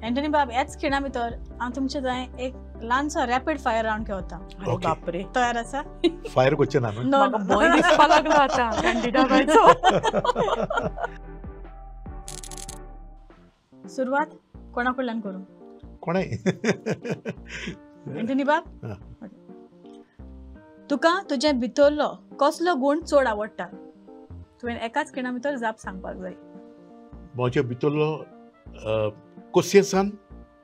Anthony बाब, ह्याच खिणा भितर हांव तुमचे थंय एक ल्हानसो रॅपीड फायर रावंड घेता. बापरे, तयार आसा? फायर करचें ना न्हू? भंय दिसपाक लागलो आतां कॅन्डिडा बायचो. सुरवात कोणा कडल्यान करूं? कोणाय. अँटनी बाब, तुका तुजे भितरलो कसलो गुण चड आवडटा? तुवें एकाच खिणा भितर जाप सांगपाक जाय. म्हज्या भितरलो कोसियेसान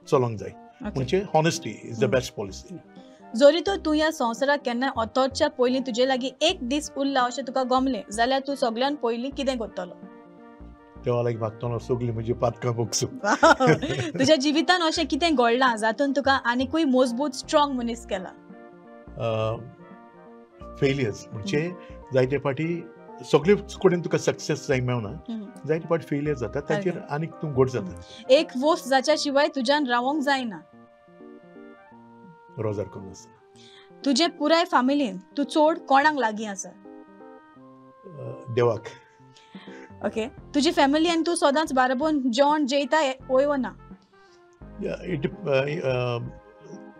चलोंक जाय, म्हणजे honesty is the best policy. जरी तर तूं ह्या संवसाराक केन्नाय अतोरच्या पयलीं तुजे लागीं एक दीस उरला अशें तुका गमलें जाल्यार तूं सगळ्यान पयलीं कितें करतलो? देवा लागीं मागतलो सगळीं म्हजी पातकां भोगसूं. तुज्या जिवितान अशें कितें घडलां जातून तुका आनिकूय मजबूत स्ट्रॉंग मनीस केला? फेलियर्स, म्हणजे जायते फावटी सगळे कडेन तुका सक्सेस जाय मेळना, जायते फावटी फेलियर जाता, ताचेर आनीक तूं घट जाता. एक वस्त जाच्या शिवाय तुज्यान रावंक जायना? रोजार करून आसता. तुजे पुराय फामिलीन तूं चड कोणाक लागीं आसा? देवाक. ओके, तुजी फॅमिली आनी तूं सदांच बाराबोन जेवण जेयता वय वो ना?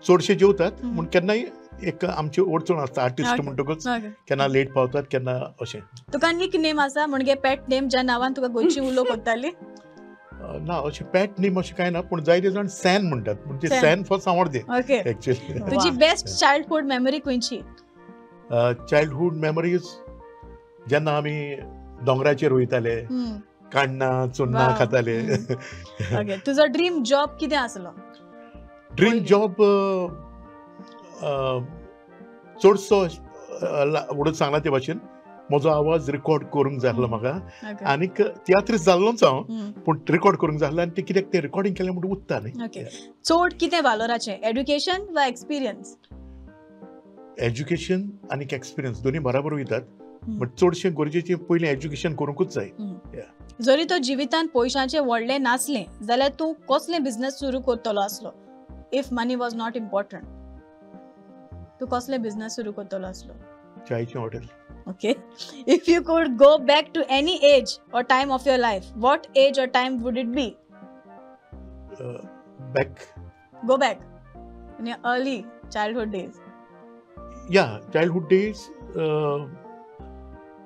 चडशे जेवतात, पूण केन्नाय एक आमची अडचण आसता आर्टिस्ट म्हणटकूच, केन्ना लेट पावतात केन्ना अशें. तुका निक नेम आसा म्हणजे पेट नेम ज्या नांवान तुका गोंयची उलो करताली? ना, अशें पेट नेम अशें कांय ना, पूण जायते जाण सॅन म्हणटात, म्हणजे सॅन फॉर सांवड्डें. एक्चुअली तुजी बेस्ट चायल्डहूड मेमरी खंयची? चायल्डहूड मेमरीज जेन्ना आमी दोंगराचेर वयताले, काण्णां चुन्नां खाताले. तुजो ड्रीम जॉब कितें आसलो? ड्रीम जॉब चडसो उडत सांगला ते भाशेन म्हजो आवाज रिकॉर्ड करूंक जाय आसलो म्हाका, आनीक तियात्रीस्त जाल्लोच हांव, पूण रिकॉर्ड करूंक जाय आसलो आनी तें कित्याक तें रिकॉर्डिंग केलें म्हणून उत्ता न्ही. चड कितें वालोराचें, एड्युकेशन वा एक्सपिरियन्स? एज्युकेशन आनी एक्सपिरियन्स दोनूय बराबर वयतात, बट चडशें गरजेचें पयलीं एज्युकेशन करूंकूच जाय. जरी तो जिवितांत पयशांचें व्हडलें नासलें जाल्यार तूं कसलें बिजनस सुरू करतलो आसलो? If money was not important, तूं कसलें बिजनस सुरू करतलो आसलो? चायचें hotel. Okay, if you could go back to any age or time of your life, what age or time would it be? Back. Go back in your early childhood days. Yeah, childhood days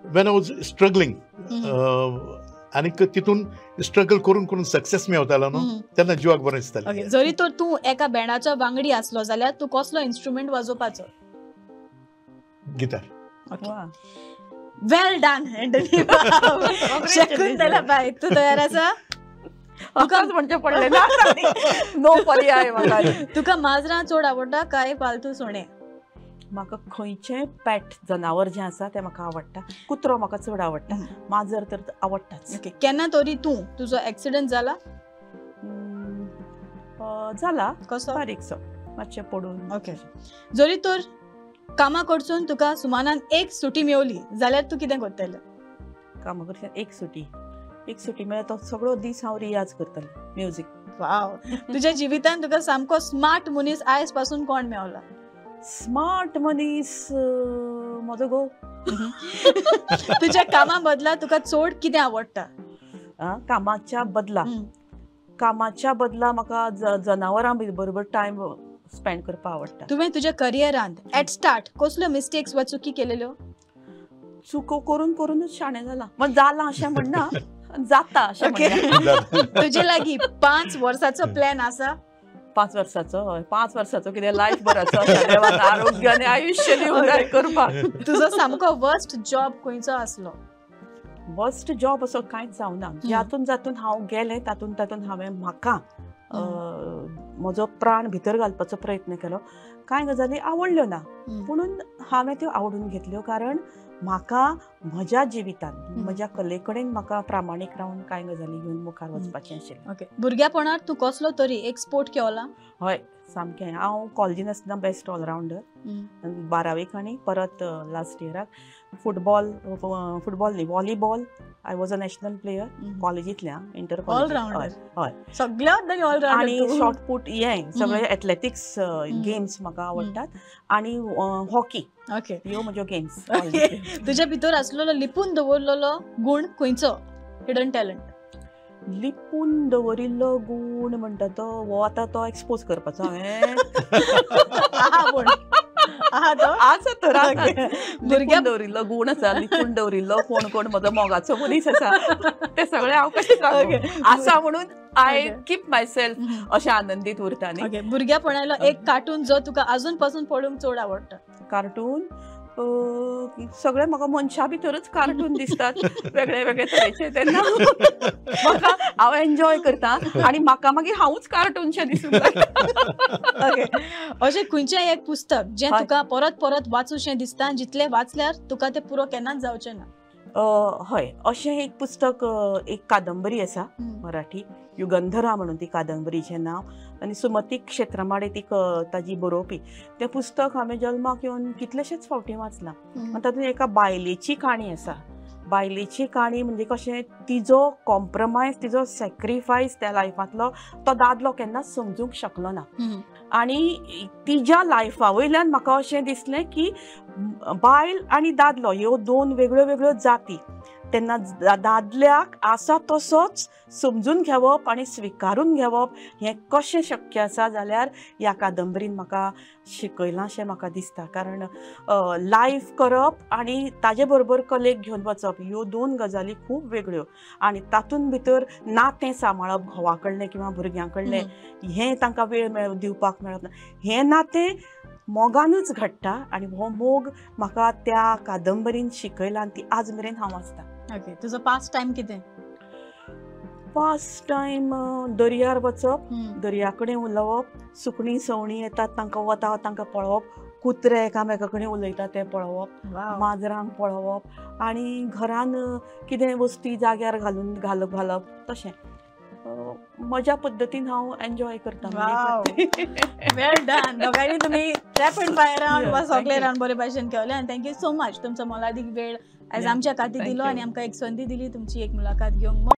when I was struggling, आनीक तितून struggle करून करून success मेवतालो न्हू, तेन्ना जिवाक बरें दिसतालें. जरी तर तूं एका बँडाचो वांगडी आसलो जाल्यार तूं कसलो instrument वाजोवपाचो? Guitar. Well done Antony बाब. शकुंतला बाय, तूं तयार आसा? तुकाच म्हणचें पडलें ना, नो पर्याय म्हाका. तुका माजरां चड आवडटा काय पालतू सुणे? म्हाका खंयचें पेट जनावर जें आसा तें म्हाका आवडटा. कुत्रो म्हाका चड आवडटा, माजर तर आवडटाच. ओके, केन्ना तरी तूं तुजो एक्सिडंट जाला? जाला. कसो? बारीकसो, मातशें पडून. ओके, जरी तर कामा कडसून तुका सुमानान एक सुटी मेवली जाल्यार तूं कितें करतलें? कामा कडसून एक सुटी, एक सुटी मेळ्ळ्यार तो सगळो दीस हांव रियाज करतलें, म्युजीक. वाव. तुज्या जिवितान तुका सामको स्मार्ट मनीस आयज पासून कोण मेवला? स्मार्ट मनीस म्हजो घोव. तुज्या कामा बदला तुका चड कितें आवडटा? कामाच्या बदला, कामाच्या बदला म्हाका जनावरां बरोबर टायम स्पेंड करपाक आवडटा. तुवें तुज्या करियरांत एट स्टार्ट कसल्यो मिस्टेक्स वा चुकी केलेल्यो? चुको करून करूनच शाणें जालां, म्हणजे जालां अशें म्हणना, जाता अशें. तुजे लागीं 5 वर्साचो प्लॅन आसा? 5 वर्साचो? हय, 5 वर्साचो कितें लायफ भराचो आसा, देवान आरोग्य आनी आयुश्य दिवंक जाय करपाक. तुजो सामको वर्स्ट जॉब खंयचो आसलो? वर्स्ट जॉब असो कांयच जावना. जातून जातून हांव गेलें तातूंत तातूंत हांवें म्हाका म्हजो प्राण भितर घालपाचो प्रयत्न केलो. कांय गजाली आवडल्यो ना, पुणून हांवें त्यो आवडून घेतल्यो, कारण म्हाका म्हज्या जिवितान म्हज्या कले कडेन म्हाका प्रामाणीक रावन कांय गजाली घेवन मुखार वचपाचें आशिल्लें. ओके, भुरग्यापणार तूं कसलो तरी एक स्पोर्ट खेळला? हय, सामकें. हांव कॉलेजीन आसतना बेस्ट ऑलरावंडर, 12वेक आनी परत लास्ट इयराक फुटबॉल, फुटबॉल न्ही, volleyball. I was a national player कॉलेजींतल्या, inter college. Allrounder. हय, सगळ्या ऑलरावंडर. आनी शॉर्टपूट हें सगळे एथलेटिक्स गेम्स म्हाका आवडटात, आनी हॉकी. ओके, ह्यो म्हज्यो गेम्स. तुज्या भितर आसलेलो लिपून दवरलेलो गुण खंयचो? Hidden talent. लिपून दवरिल्लो गूण म्हणटा तो हो आतां तो एक्सपोज करपाचो हांवें आसा तर लिपून दवरिल्लो गूण आसा, लिपून दवरिल्लो कोण कोण म्हजो मोगाचो मनीस आसा ते सगळे हांव कशें सांगू आसा म्हणून I keep my self अशें आनंदीत उरता न्ही. भुरग्यापणालो एक कार्टून जो तुका अजून पासून पळोवंक चड आवडटा? कार्टून सगळे म्हाका मनशा भितरूच कार्टून दिसतात वेगळे वेगळे तरेचे, तेन्ना म्हाका हांव एन्जॉय करता आनी म्हाका मागीर हांवूच कार्टूनशें दिसूंक लागता. अशें खंयचें एक पुस्तक जें तुका परत परत वाचूशें दिसता, जितलें वाचल्यार तुका तें पुरो केन्नाच जावचें ना? हय, अशें एक पुस्तक, एक कादंबरी आसा मराठी, युगंधरा म्हणून ती कादंबरीचें नांव, आनी सुमती क्षेत्रमाडे ती ताजी बरोवपी. तें पुस्तक हांवें जल्माक येवन कितलेशेच फावटी वाचलां. आनी तातूंत एका बायलेची काणी आसा. बायलेची काणी म्हणजे कशें तिजो कॉम्प्रमायज, तिजो सॅक्रिफायस त्या लायफांतलो तो दादलो केन्नाच समजूंक शकलो ना. आनी तिज्या लायफा वयल्यान म्हाका अशें दिसलें की बायल आनी दादलो ह्यो दोन वेगळ्यो वेगळ्यो जाती, तेन्ना दादल्याक आसा तसोच समजून घेवप आनी स्विकारून घेवप हें कशें शक्य आसा जाल्यार ह्या कादंबरीन म्हाका शिकयलां अशें म्हाका दिसता. कारण लायफ करप आनी ताजे बरोबर कलेक घेवन वचप ह्यो दोन गजाली खूब वेगळ्यो, आनी तातूंत भितर नातें सांबाळप घोवा कडलें किंवा भुरग्यां कडलें हें तांकां वेळ दिवपाक मेळप ना. हें नातें मोगानूच घडटा आनी हो मोग म्हाका त्या कादंबरीन शिकयला आनी ती आज मेरेन हांव वाचतां. ओके, तुजो पास टायम कितें? पास टायम दर्यार वचप, दर्या कडेन उलोवप, सुकणीं सवणीं येतात तांकां वता तांकां पळोवप, कुत्रे एकामेका कडेन उलयता ते पळोवप, माजरांक पळोवप, आनी घरान कितें वस्ती जाग्यार घालून घालप घालप तशें म्हज्या पद्दतीन हांव एन्जॉय करता. वेल डन. दोगांयनी तुमी रॅपीड फायर रावंड वा सगळे रावंड बरे भाशेन खेळले आनी thank you so much तुमचो मोलादीक वेळ आयज आमच्या खातीर दिलो आनी आमकां एक संदी दिली तुमची एक मुलाखत घेवंक.